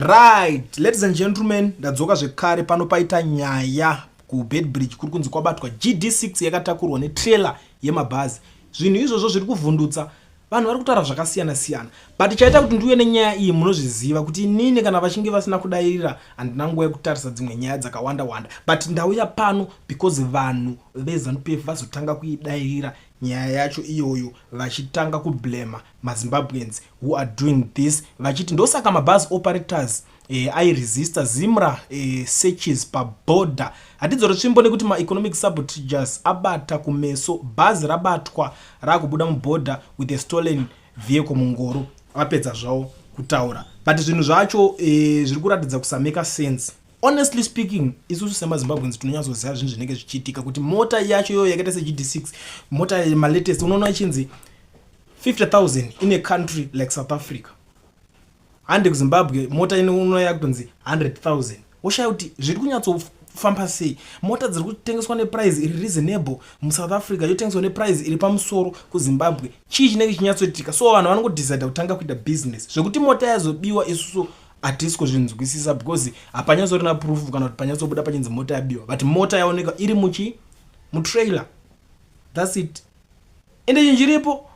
Right, ladies and gentlemen, ndadzoka zvekare pano. Paita nyaya kuBeitbridge, kuri kunzi kwabatwa GD6 yakatakurwa netrailer yemabhazi. Zvinhu izvozvo zviri kuvhundutsa vanhu, vari kutaura zvakasiyana siyana, but chaita kuti ndiuye nenyaya iyi, munozviziva kuti inini kana vachinge vasina kudairira handina nguva yekutarisa dzimwe nyaya dzakawanda wanda, but ndauya pano because vanhu veZANU PF vazotanga kuidairira nyaya yacho iyoyo, vachitanga kublema maZimbabweans who are doing this, vachiti ndosaka mabus operators airesista ZIMRA searches paborder. Hatidzoro tsvimbo nekuti maeconomic sabotagers abata kumeso. Bhazi rabatwa raakubuda muborder with a stolen vehicle mungoro. Vapedza zvavo kutaura, but zvinhu zvacho zviri kuratidza kusameka sense. Honestly speaking, isusu semaZimbabweans tinonyatsoziva zvinhu zvinenge zvichiitika, kuti mota yacho iyoyo yakaita seGD6, mota malatest, unoona ichinzi 50,000 in a country like South Africa. Hande kuZimbabwe mota inoya yakutonzi 100,000. Woshaya kuti zviri kunyatsofamba sei. Mota dziri kutengeswa neprice iri reasonable muSouth Africa, yotengeswa neprice iri pamusoro kuZimbabwe. Chii chinenge chinyatsoitika? So vanhu vanongodecida kutanga kuita business. Zvekuti mota yazobiwa, isusu hatisi kuzvinzwisisa because hapanyatsorina proof kana kuti panyatsobuda pachinzi mota yabiwa, but mota yaoneka iri muchi mutrailer, that's it. Ende chinhu chiripo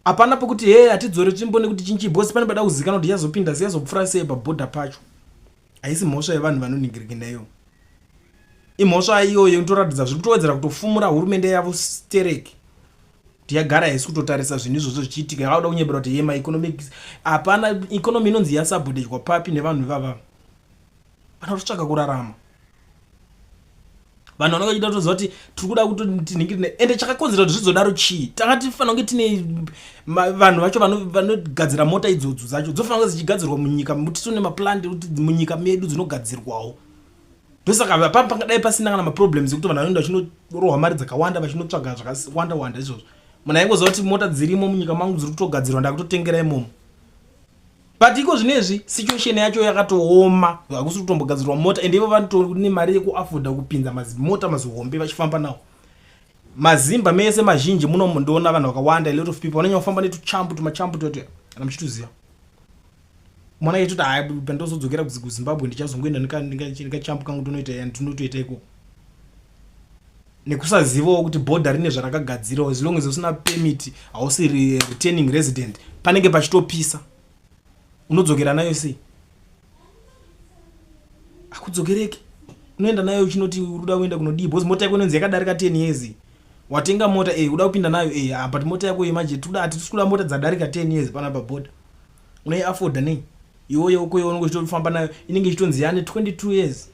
hapana pekuti he, hatidzore tsvimbo nekuti chinchi, because pane pada kuzikanwa kuti yazopinda sei, yazopfuura sei pabhodha pacho. Haisi mhosva yevanhu vanonhingirikina iyo, imhosva iyoyo inotoratidza zviri kutowedzera kutofumura hurumende yavo stereki, kuti yagara haisi kutotarisa zvinhu izvozvo zvichiitika. Yakakuda kunyepera kuti ye maeconomics, hapana economy inonzi yasabotagwa papi nevanhu ivava. Vanototsvaka kurarama, vanhu vanenge vachida kutoziva kuti tiri kuda kutinhingirine. Ende chakakonzera kuti zvizodaro chii? Tanga tifanira kunge tine vanhu vacho vanogadzira mota idzodzo dzacho, dzofanira kunge dzichigadzirwa munyika. Titone maplant ekuti munyika medu dzinogadzirwawo. Ndosaka pangadai pasina kana maproblems ekuti vanhu vanoenda vachinorohwa mari dzakawanda, vachinotsvaga zvakawanda wanda izvozvo. Munhu aingoziva kuti mota dzirimo munyika mangu dziri kutogadzirwa, ndakutotengera imomo. But iko zvinezvi situation yacho yakatooma, hakusi kutombogadzirwa mota, ende ivo vanotone mari yekuafforda kupinza mazimota mazihombe vachifamba nawo. Mazimba mese mazhinji muno ndoona vanhu vakawanda, a lot of people vanonyanya kufamba netuchambu, tumachambu toto, kana muchituziva. Mwana achitoti, "Hai, pandozodzokera kuZimbabwe ndichazongoenda nekachambu kangu, tonoita ndinotoita ikoko," nekusazivawo kuti bhodha rine zvarakagadzirawo. As long as usina permit, hausi returning resident, panenge pachitopisa. Unodzokera nayo sei? Hakudzokereki. Unoenda nayo uchinoti uruda kuenda kunodii? Because mota yako inonzi yakadarika 10 years. Watenga mota, uda kupinda nayo, but mota yako manje tikuda, hatisi kuda mota dzadarika 10 years pana pabhodha. Unoiafforda nei iwoyo? Ukoyo unenge uchitofamba nayo inenge ichitonzi yane 22 years.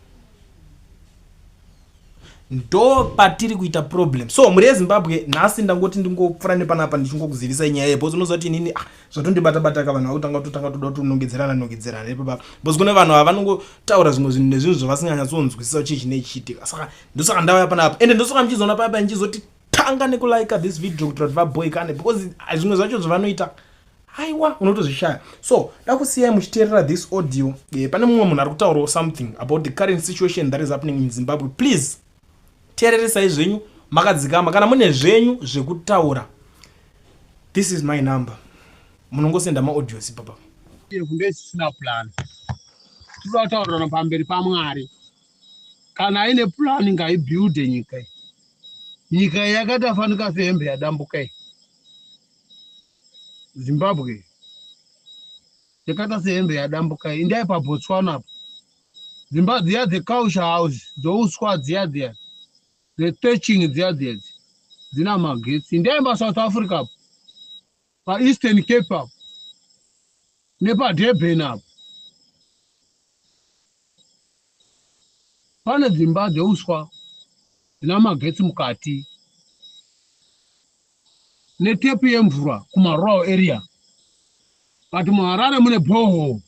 Ndo patiri kuita problem. So mhuri yeZimbabwe, nhasi ndangoti ndingopfuura nepanapa ndichingokuzivisai nyaya yepo. Unoziva kuti inini, ah, zvatondibata-bata ka, vanhu vakutanga kutotanga toda kutonongedzerana nongedzerana ipapa, because kune vanhu ava vanongotaura zvimwe zvinhu nezvinhu zvavasinganyatsonzwisisa chii chinei chichiitika. Saka ndosaka ndauya panapa, ende ndosaka muchizoona papa ndichizoti tanga nekulika this video kuitira kuti vaboikane, because zvimwe zvacho zvavanoita, aiwa, unotozvishaya. So dakusiyai muchiteerera this audio. Pane mumwe munhu ari kutaurawo something about the current situation that is happening in Zimbabwe. Please teereresai zvenyu makadzikama. Kana mune zvenyu zvekutaura, this is my number, munongosenda maaudios ipapa. Ndesisina plan, tinoda kutaurirana pamberi paMwari. Kana aine plan, ngaibuilde nyika iyi. Nyika iyi yakatafanika sehembe yadambuka iyi. Zimbabwe yakaita sehembe yadambuka iyi. Indai paBotswana apo, dzimba dziya dzeculture house dzouswa dziya dziya, dzethatching dziya dziya, dzina magetsi. Indai paSouth Africa apo, paEastern Cape apo, nepaDurban apo, pane dzimba dzeuswa dzina magetsi mukati netepu yemvura kumarural area. But muHarare mune borehole.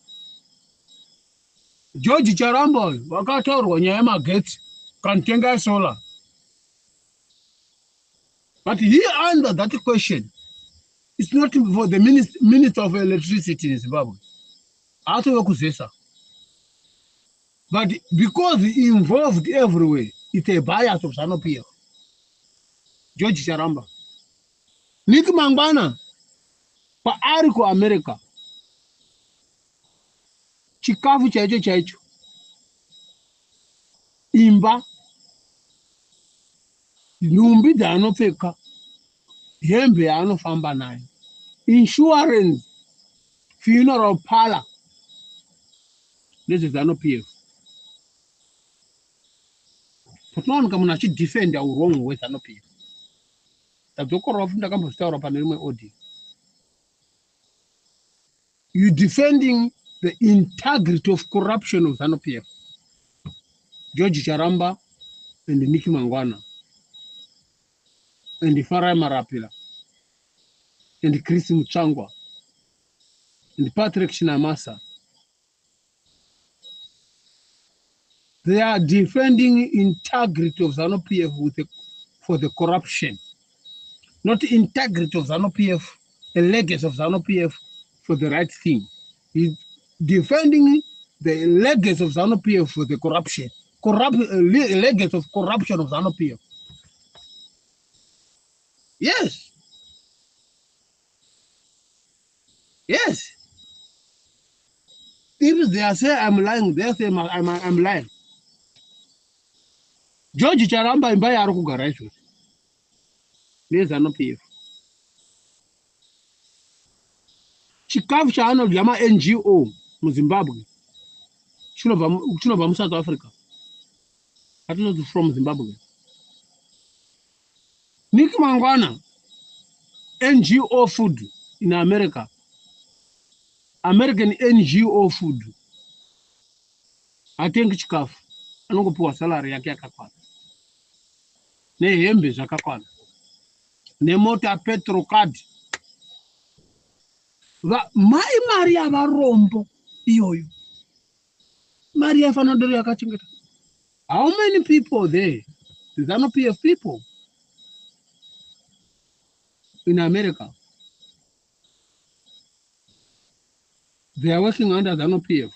George Charamba uyu wakataurwa nyaya yemagetsi, kanitengai solar, but he answered that question. It's not for the minister of electricity in Zimbabwe, haatove kuZESA, but because he involved everywhere, it's a bias of ZANU PF. George Charamba, Nick Mangwana paari kuAmerica. Chikafu chaicho chaicho, imba, nhumbi dzaanopfeka, hembe yaanofamba nayo, insurance, funeral parlor ndezveZanu PF. Patinowanika munhu achidefenda urong hweZanu PF. Ndadzokorora futi, ndakambozvitaura pane rimwe audio. You defending the integrity of corruption of ZANU PF. George Charamba and Nicky Mangwana and Farai Marapira and Chris Mutsvangwa and Patrick Chinamasa. They are defending integrity of ZANU PF for the corruption. Not integrity of ZANU PF, a legacy of ZANU PF for the right thing. He's defending the legacy of ZANU PF for the corruption. Corrupt, legacy of corruption of ZANU PF. Yes. Yes. If they are say I'm lying, they say I'm lying. George Charamba imba yaari kugara izvozvi neZANU PF. Chikafu chaanodya maNGO muZimbabwe chinobva muSouth Africa. Hatinoti from Zimbabwe. Nick Mangwana, NGO food in America. American NGO food. Hatengi chikafu, anongopiwa salary yake yakakwana nehembe zvakakwana nemota petrol card. Mai mari yavarombo iyoyo, mari yaifanira dero yakachengeta. How many people there? The ZANU PF people in America, they are working under ZANU PF.